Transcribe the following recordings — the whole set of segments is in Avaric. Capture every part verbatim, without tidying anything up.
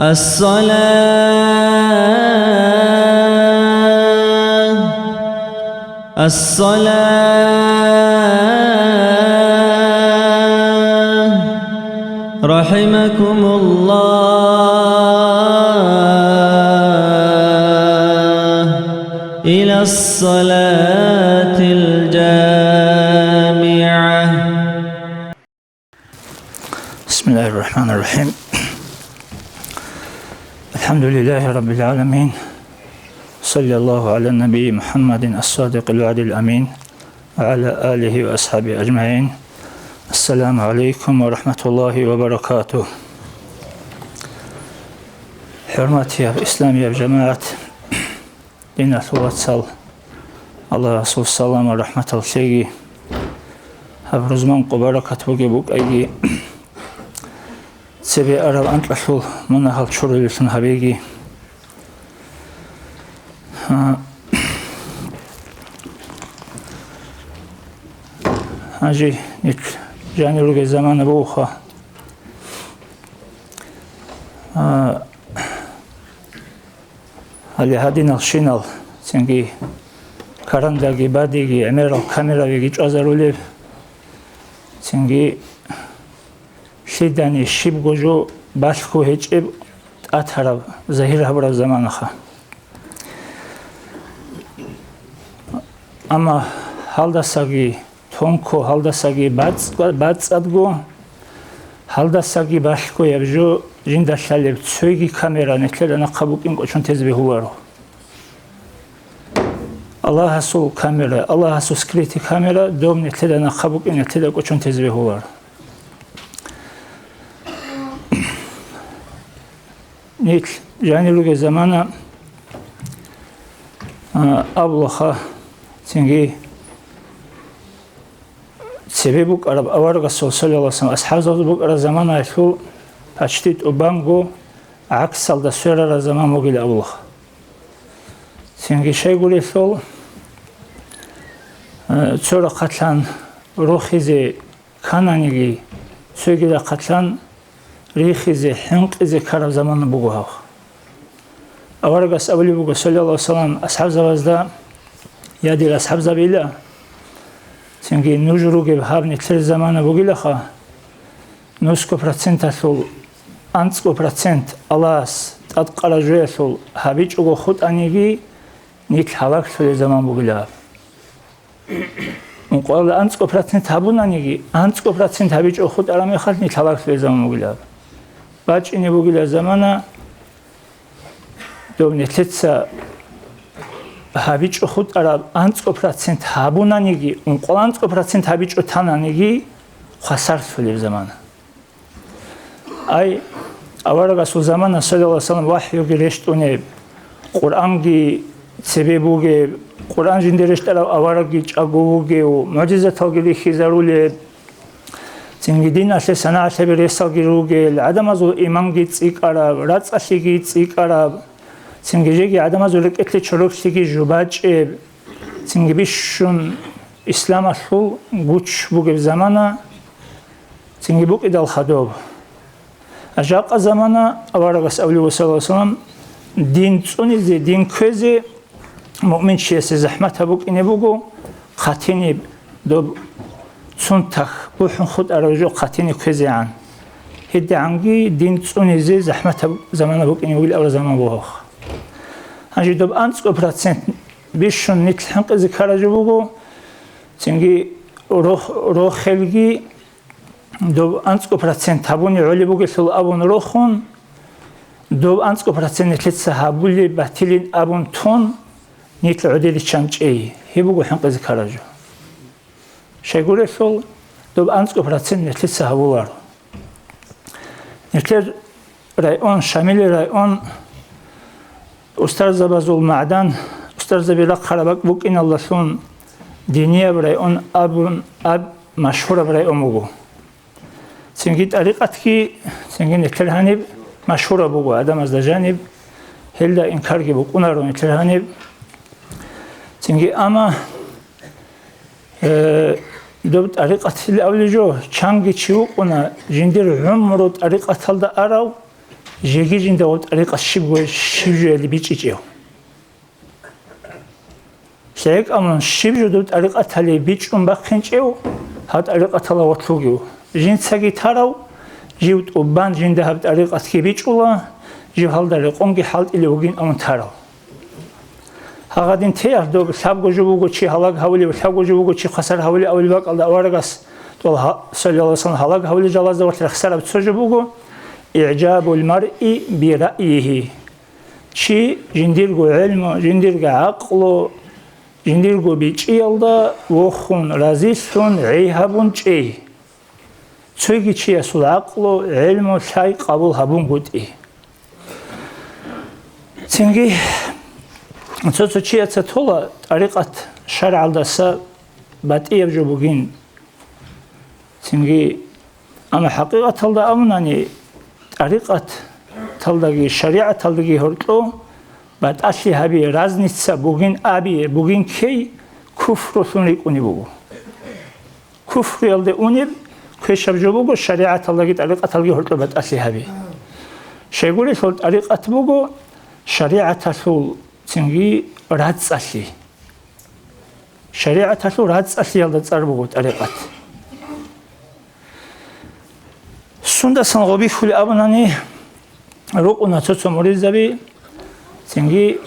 الصلاة، الصلاة، رحمكم الله، إلى الصلاة الجامعة. بسم الله الرحمن الرحيم. الحمد لله رب العالمين. صلى الله على النبي محمد الصادق الوعد الأمين وعلى آله وأصحابه أجمعين. السلام عليكم ورحمة الله وبركاته. ХӀурматияб исламияб жамагӀат, диналъул вацал, Аллагьасул салам ва рахӀматал лъеги, гьаб рузман къо баракат бугеб букӀайги, цебе арал анкьалъул мунагьал чурулеллъун гьабеги. А, гьанже нилъ жанир ругел замана бугоха. А, Гьале гьадиналщинал цинги карандаги бадиги гӀемерал камеравиги чӀвазарулеб, цинги лъидани щибго жо балъго гьечӀеб тӀатараб, загьир гьабураб заманаха. Амма гьалдасаги тонко, гьалдасаги бацӀ-, бацӀцӀадго, гьалдасаги балъгояб жо жинда лъалеб цойги камера нилъеда нахъа букӀин кӀочон тезе бегьуларо. Аллагьасул камера, Аллагьасул скрытый камера, доб нилъеда нахъа букӀин нилъеда кӀочон тезе бегьуларо. Нилъ жанир ругел замана, а, абулаха, цинги цебе букӀараб аварагасул, саллаллагьу гӀалайгьи ва саллам, асхӀабзабаз букӀараб заманаялъул пачти тӀубанго гӀаксалда сверараб заман бугила абулаха. Цинги щайгурелъул, а, цо рахъалъан рохизе ккананиги, цоги рахъалъан рихизе, хӀинкъизе ккараб замана буго гьаб. Аварагас абулеб буго, саллаллагьу гӀалайгьи ва саллам, асхӀабзабазда: «Я, дир асхӀабзабила, цинги нуж ругеб гьаб нилъер замана бугилаха, нусго проценталъул анцӀго процент Аллагьас тӀадкъараб жоялъул гьабичӀого хутӀаниги, нилъ гьалаглъулеб заман бугила». Ункъоялда анцӀго процент гьабунаниги, анцӀго процент гьабичӀого хутӀараб мехалъ нилъ гьалаглъулеб заман бугила. БачӀине бугила замана, доб нилъеца гьабичӀого хутӀараб анцӀго процент гьабунаниги, ункъоялда анцӀго процент гьабичӀого тананиги, хвасарлъулеб замана. Ай, аварагасул замана, саллаллагьу гӀалайгьи ва саллам, вахӀюги рещтӀунеб, Къуръанги цебе бугеб, Къуръан жинде рещтӀарав аварагги чӀаго вугев, мугӀжизаталги рихьизарулеб, цинги диналъе санагӀалъаби ресалги ругел, гӀадамазул иманги цӀикӀкӀараб, рацӀцӀалъиги цӀикӀкӀараб, цинги жеги гӀадамазул рекӀелъе чороклъиги жубачӀеб, цинги бищун исламалъул гуч бугеб замана, цинги букӀидал хадуб. А жакъа замана аварагас абулеб, саллаллагьу гӀалайгьи ва саллам, дин цӀунизе, дин кквезе муъминчиясе захӀматаб букӀине буго, хъатиниб доб цунтахъ бухӀун хутӀараб жо хъатиниб кквезегӀан. ГьедигӀанги дин цӀунизе захӀматаб замана букӀине бугила абураб заман буго. Гьанже доб анцӀго процент бищун нилъ хӀинкъизе ккараб жо буго, цинги рох-, рохелги доб анцӀго процент гьабуни гӀолеб бугелъул абун рохун, доб анцӀго процент нилъеца гьабулеб батилин абун тун, нилъ гӀодиличан чӀей. Гьеб буго хӀинкъизе ккараб жо. Щайгурелъул, доб анцӀго процент нилъеца гьабуларо. Нилъер район, Шамилил район, устарзабазул магӀдан, устарзаби рахъараб бакӀ букӀиналдалъун, динияб район абун аб машгьураб район буго. Цинги тӀарикъатги, цинги нилъер гьаниб машгьураб буго гӀадамазда жаниб, гьелда инкарги букӀунаро нилъер гьаниб. Цинги амма, э, доб тӀарикъатил абулеб жо, чанги чи вукӀуна, жиндир гӀумру тӀарикъаталда арав, жеги жинда гъоб тӀарикъат щибго щиб жояли бичӀчӀичӀев. ЛъегӀикӀамун щиб жо доб тӀарикъатали бичӀчӀун бахъинчӀев, гьаб тӀарикъатала гъорлъ вугев. Жинцаги тарав, жив тӀубан жинда гьаб тӀарикъатги бичӀчӀула, жив гьалда рекъонги хӀалтӀилев вугин абун тарав. Гьагъадин теялъ доб лъабго жо буго чи гьалаг гьавулев, лъабго жо буго чи хвасар гьавулев абулеб бакӀалда аварагас, тӀол гьа-, саллаллагьу гӀалайгьи ва саллам, гьалаг гьавулел жалазда вахъ рехсараб цо жо буго, игӀжабул маръи би раъйигьи. Чи жиндирго гӀелму, жиндирго гӀакълу, жиндирго бичӀчӀиялда вохун, разилъун, гӀей гьабун чӀей. Цоги чиясул гӀакълу, гӀелму, лъай къабул гьабунгутӀи. Цинги цо-цо чияца тола тӀарикъат шаргӀалдаса батӀияб жо бугин. Цинги, амма хӀакъикъаталда абунани, тӀарикъаталдаги шаригӀаталдаги гьоркьо батӀалъи гьаби, разница бугин аби, бугин ккей куфрулъун рикӀкӀунеб буго. Куфруялде унеб квешаб жо буго шаригӀаталдаги тӀарикъаталги гьоркьоб батӀалъи гьаби. Щайгурелъул тӀарикъат буго шаригӀаталъул цинги рацӀцӀалъи. ШаригӀаталъул рацӀцӀалъиялда цӀар буго тӀарикъат. Сундасан гъобихьулеб абунани, рукӀуна цо-цо муридзаби, цинги,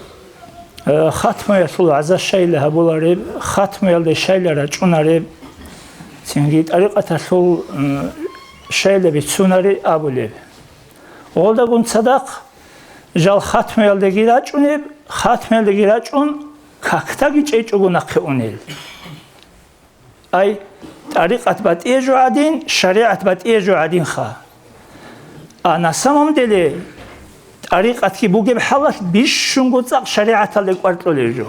э, хатмуялъул гӀаза щайила гьабулареб, хатмуялде щайила рачӀунареб, цинги тӀарикъаталъул, м, щайила бицунареб абулеб. Гъолдагун цадахъ жал хатмуялдеги рачӀунеб, хатмуялдеги рачӀун, какдаги чӀечӀого нахъе унел. Ай, тӀарикъат батӀие жо гӀадин, шаригӀат батӀие жо гӀадинха. А на самом деле тӀарикъатги бугеб хӀалалъ бищунго цӀакъ шаригӀаталде кӀвар кьолеб жо.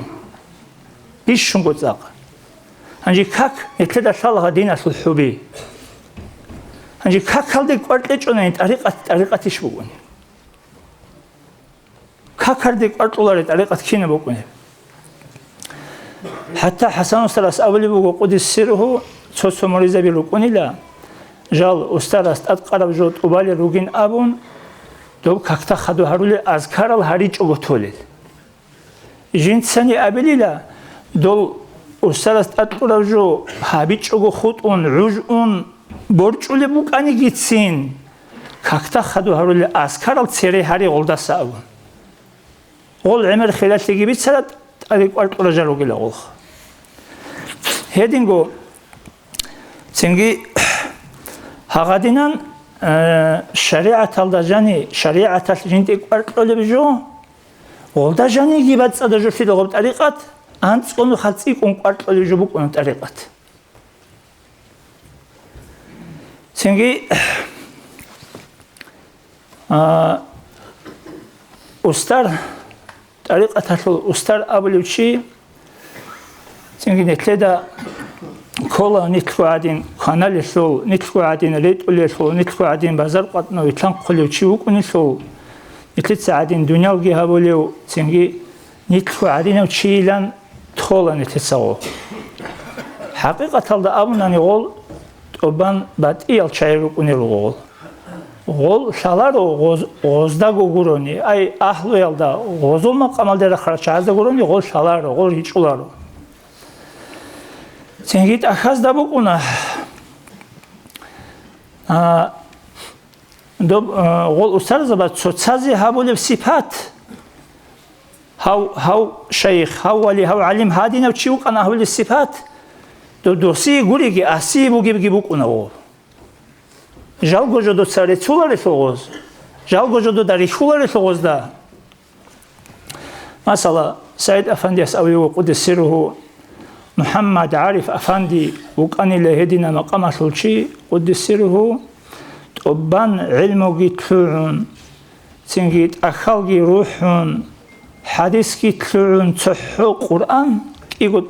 Бищунго цӀакъ. Гьанже как нилъеда лъала диналъул хӀуби? Гьанже какалде кӀвар кьечӀонани тӀарикъат, тӀарикъатищ бугони? Какарде кӀвар кьолареб тӀарикъат кинаб букӀунеб? ХӀатта ХӀасан устарас абулеб буго, къуддиса сирругьу, цо-цо муридзаби рукӀунила, жал устарас тӀадкъараб жо тӀубалел ругин абун, доб какда хадур гьарулел азкарал гьаричӀого толел. Жинцани абилила, дол устарас тӀадкъураб жо гьабичӀого хутӀун, гӀуж ун, борчӀулеб букӀанигицин, какда хадур гьарулел азкарал цере гьари гъолдаса абун. Гъол гӀемер хиралъиги бицараб тӀаде кӀвар кьуражал ругила гъолха. Гьединго цинги гьагъадинан, э, шаригӀаталда жани, шаригӀаталъ жинде кӀвар кьолеб жо, гъолда жаниги бацӀцӀадаб жо лъила гъоб тӀарикъат, анцӀго нухалъ цӀикӀкӀун кӀвар кьолеб жо букӀуна тӀарикъат. Цинги, а, устар, тӀарикъаталъул устар абулев чи, цинги нилъеда ккола нилъго гӀадин кваналелъул, нилъго гӀадин ретӀулелъул, нилъго гӀадин базар къватӀнав вилълъанхъулев чи вукӀунелъул, нилъеца гӀадин дуниялги гьабулев, цинги нилъго гӀадинав чийилан тола нилъеца гъо. ХӀакъикъаталда абунани, гъол тӀубан батӀиял чагӀи рукӀунел руго гъол. Гъол лъаларо гъоз-, гъоздаго гурони, ай, агьлуялда, гъозул макъамалде рахъарал чагӀазда гурони гъол лъаларо, гъол ричӀуларо. Цинги тӀахьазда букӀуна, а, доб-, а, гъол устарзабаз цоцазе гьабулеб сипат, гьав, гьав шайх, гьав вали, гьав гӀалим гьадинав чи вукӀана гьабулеб сипат, доб досие гуриги, асие бугебги букӀуна гъо. Жалго жо доца реццуларелъул гъоз, жалго жо дода рихьуларелъул гъозда. Масала, СагӀид Афандияс абулев, къуддиса сирругьу, МухӀаммад ГӀариф Афанди вукӀанила гьедина макъамалъул чи, къуддиса сирругьу, тӀубан гӀилмуги лъугӀун, цинги тӀахьалги рухӀун, хӀадисги лъугӀун, цохӀо Къуръан, кӀиго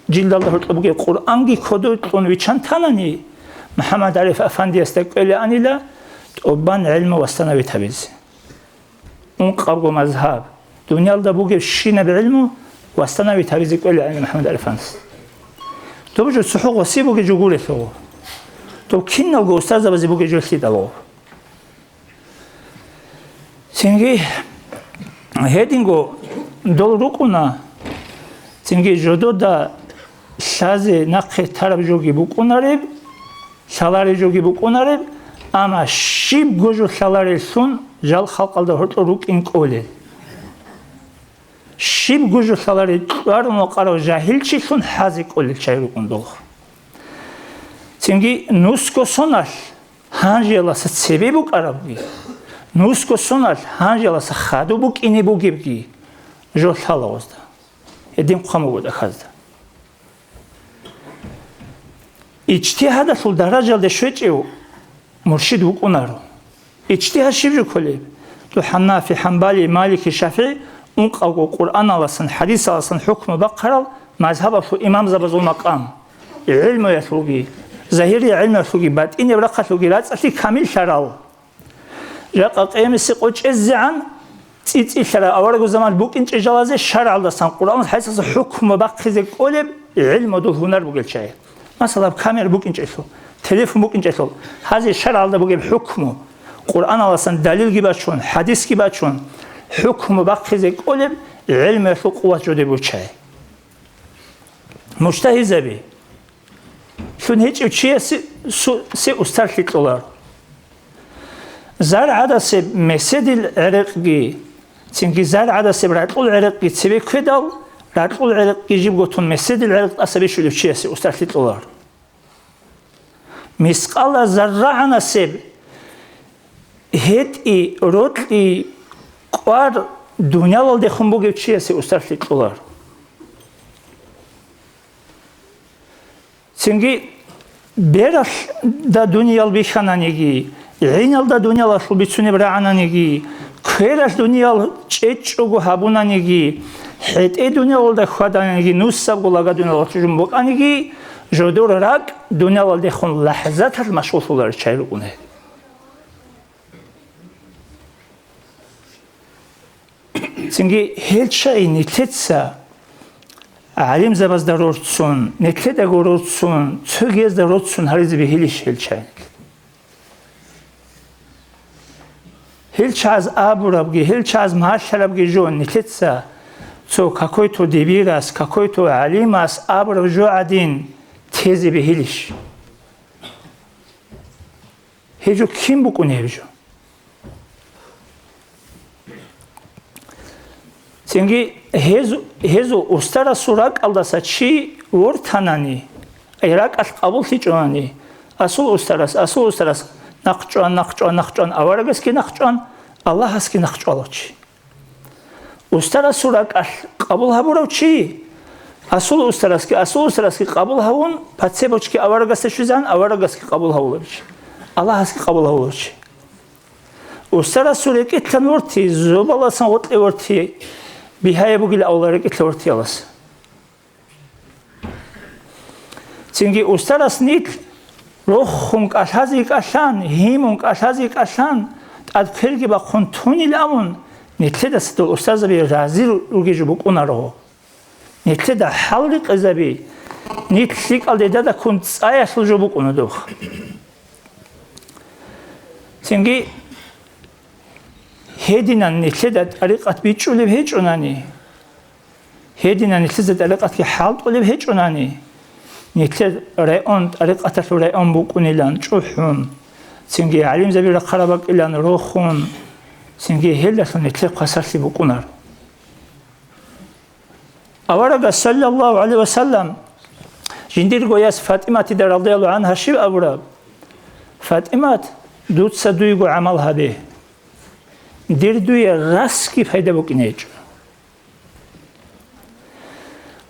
жилдалда гьоркьоб бугеб Къуръанги кодов кьун виччан танани, МухӀаммад ГӀариф Афандиясда кӀвелаанила тӀубан гӀилму вастанавит гьабизе. Ункъабго мазгьаб, дуниялда бугебщинаб гӀилму вастанавит гьабизе кӀвелаанила МухӀаммад ГӀарифанас. Доб жо цохӀо гъоси бугеб жо гурелъул гъо. Доб киналго устарзабазе бугеб жо лъидал гъо. Цинги гьединго дол рукӀуна, цинги жодода лъазе нахъе тараб жоги букӀунареб, лъалареб жоги букӀунареб, амма щибго жо лъалареллъун жал халкъалда гьоркьор рукӀин кӀолел. Щибго жо лъаларел кьварун вакъарав жагьилчилъун хӀазе кӀолел чагӀи рукӀун долго. Цинги нусго соналъ гьанжеяласа цебе букӀарабги, нусго соналъ гьанжеяласа хадуб букӀине бугебги жо лъала гъозда, гьедин хъван буго тӀахьазда. Ижтигьадалъул даражалде щвечӀев муршид вукӀунаро. Ижтигьад щиб жо кколеб? Дов Хьанафи, Хьамбали, Малики, ШафигӀи ункъавго Къуръаналасан, хӀадисаласан хӀукму бахъарал мазгьабалъул имамзабазул макъам, гӀилмуялъулги, загьириял гӀилмуялъулги, батӀинеб рахъалъулги рацӀцӀалъи камиллъарал. Жакъа къиямасеб къо чӀезегӀан цӀицӀиллъарал аварагасул заман букӀинчӀел жалазе шаргӀалдасан, Къуръаналъ, хӀадисалъ хӀукму бахъизе кӀолеб гӀилму, дол гьунар бугел чагӀи. Масала, камера букӀинчӀелъул, телефон букӀинчӀелъул, гьазе шаргӀалда бугеб хӀукму, Къуръаналасан далилги бачун, хӀадисги бачун, хӀукму бахъизе кӀолеб гӀилмуялъул къуват жоде бугел чагӀи. Мужтагьидзаби. Лъун гьечӀев чиясе су-, се устарлъи кьоларо. ЗаргӀадасеб меседил гӀерекъги, цинги заргӀадасеб ракьул гӀерекъги цебе ккведал, ракьул гӀерекъги жибго тун меседил гӀерекъ тӀаса бищулев чиясе устарлъи кьоларо. Мискъала заррагӀанасеб гьетӀи, рокьи, кӀвар дуниялалдехун бугев чиясе устарлъи кьоларо. Цинги бералда дуниял бихьананиги, гӀиналда дуниялалъул бицунеб рагӀананиги, квералъ дуниял чӀечӀого гьабунаниги, хӀетӀе дуниялалда хьвадананиги, нусабго лага дуниялалъул жун букӀаниги, жодор ракӀ дуниялалдехун лахӀзаталъ машгъуллъуларел чагӀи рукӀуна гьел. Цинги гьел чагӀи нилъеца гӀалимзабазда рорцун, нилъедаго рорцун, цогиязда рорцун гьаризе бегьилищ гьел чагӀи? Гьел чагӀаз абурабги, гьел чагӀаз малъарабги жо нилъеца цо какой-то дибирас, какой-то гӀалимас абураб жо гӀадин тезе бегьилищ? Гьеб жо кин букӀунеб жо? Цинги гьез-, гьезул устарасул ракӀалдаса чи вортанани, ай ракӀалъ къабуллъичӀонани, асул устарас, асул устарас нахъчӀван, нахъчӀван, нахъчӀван, аварагасги нахъчӀван, Аллагьасги нахъчӀвала чи. Устарасул ракӀалъ къабул гьабурав чи, асул устарасги, асул устарасги къабул гьавун, пацебочги аварагасда щвезан, аварагасги къабул гьавулав чи, Аллагьасги къабул гьавулав чи. Устарасул рекӀелъан ворти, зобаласан гъоркье ворти, бигьаяб бугила авла рекӀелъа вортиялас. Цинги устарас нилъ рохун кӀалъазе кӀалъан, гьимун кӀалъазе кӀалъан, тӀад кверги бахъун тунил абун, нилъедаса дол устарзаби рази ругел жо букӀунаро. Нилъеда хӀал рекъезаби, нилъ лъикӀал дедада ккун цӀаялъул жо букӀуна духъ. Цинги гьединан нилъеда тӀарикъат бичӀчӀулеб гьечӀунани, гьединан нилъеца тӀарикъатги хӀалтӀулеб гьечӀунани, нилъер район тӀарикъаталъул район букӀунилан чӀухӀун, цинги гӀалимзаби рахъараб бакӀилан рохун, цинги гьелдалъун нилъер хъасарлъи букӀунар. Аварагас, саллаллагьу гӀалайгьи ва саллам, жиндирго яс ФатӀиматида, радияллагьу гӀангьа, щиб абураб? ФатӀимат, дуца дуего гӀамал гьабе. Дир дуе расги пайда букӀине гьечӀо.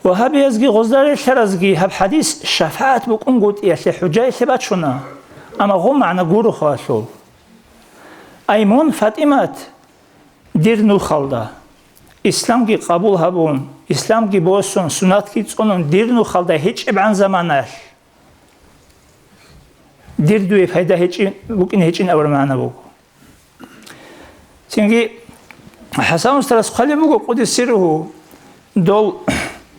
Вагьабиязги гъозда релълъаразги гьаб хӀадис шафагӀат букӀунгутӀиялъе хӀужаялъе бачуна, амма гъо магӀна гуро хвалъул. Ай мун, ФатӀимат, дир нухалда, исламги къабул гьабун, исламги босун, суннатги цӀунун дир нухалда гьечӀебгӀан заманалъ, дир дуе пайда гьечӀин, букӀин гьечӀин абураб магӀна буго. Цинги ХӀасан устарас хъвалеб буго, къуддиса сирругьу, дол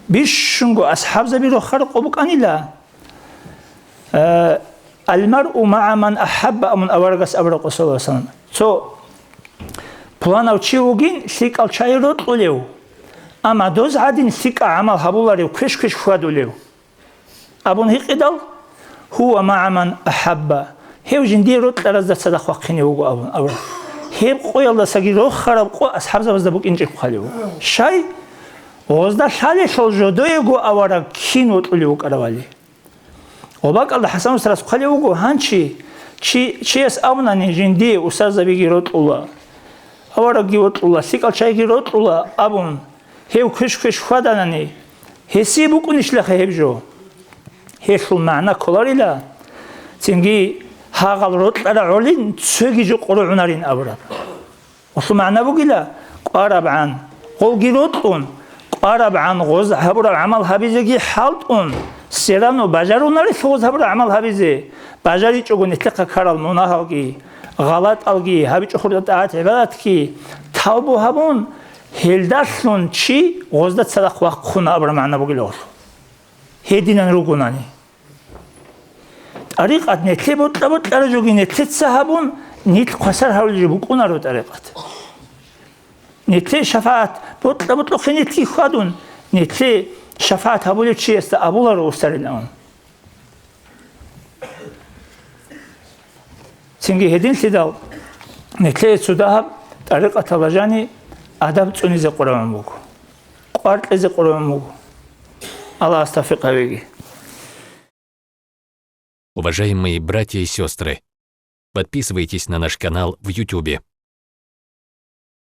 бищунго асхӀабзаби рохарухъ букӀанила, э, «Ал-маръу магӀа ман ахӀабба», амун аварагас абураб, саллаллагьу гӀалайгьи ва саллам. Цо Пуланав чи вугин лъикӀал чай рокьулев, амма доз гӀадин лъикӀа гӀамал гьабуларев, квеш-квеш хьвадулев. Абун гьикъидал, «Гьува магӀа ман ахӀабба», гьев жиндие рокьаразда цадахъ вахъине вуго абун абураб. Гьеб къоялдасаги рохараб къо асхӀабзабазда букӀинчӀеб хъвалев. Щай? Гъозда лъалелъул жодоего авараг кин вокьулев вукӀаравали. Ва бакӀалда ХӀасан устарас хъвалев вуго, гьанчи, чи, чияс абунани жиндие устарзабиги рокьула, аварагги вокьула, лъикӀал чайги рокьула абун, гьев квеш-квеш хьваданани, гьесие букӀунищилаха гьеб жо? Гьелъул магӀна кколарила, цинги гьагъал рокьарав гӀолин цоги жо къорогӀунарин абураб. Гьелъул магӀна бугила, кӀварабгӀан гъолги рокьун, кӀварабгӀан гъоз гьабураб гӀамал гьабизеги хӀалтӀун, все равно бажарунарелъул гъоз гьабураб гӀамал гьабизе, бажаричӀого нилъехъа ккарал мунагьалги, гъалатӀалги, гьабичӀо хурда тӀагӀат-гӀибадатги, тавбу гьабун, гьелдалъун чи гъозда цадахъ вахъуна абураб магӀна бугила гьелъул. Гьединан ругонани. ТӀарикъат нилъе бокьа-бокьараб жоги нилъеца гьабун, нилъ хвасар гьарулел жо букӀунаро тӀарикъат. Нилъе шафагӀат бокьа-бокьухъе нилъги хьвадун, нилъе шафагӀат гьабулев чиясда абуларо устарилан. Цинги гьединлъидал, нилъее цо дагьаб тӀарикъаталда жани адаб цӀунизе къураван буго, къваркьизе къураван буго. Аллагьас тавфикъ гьавеги. Уважаемые братья и сестры, подписывайтесь на наш канал в Ютубе.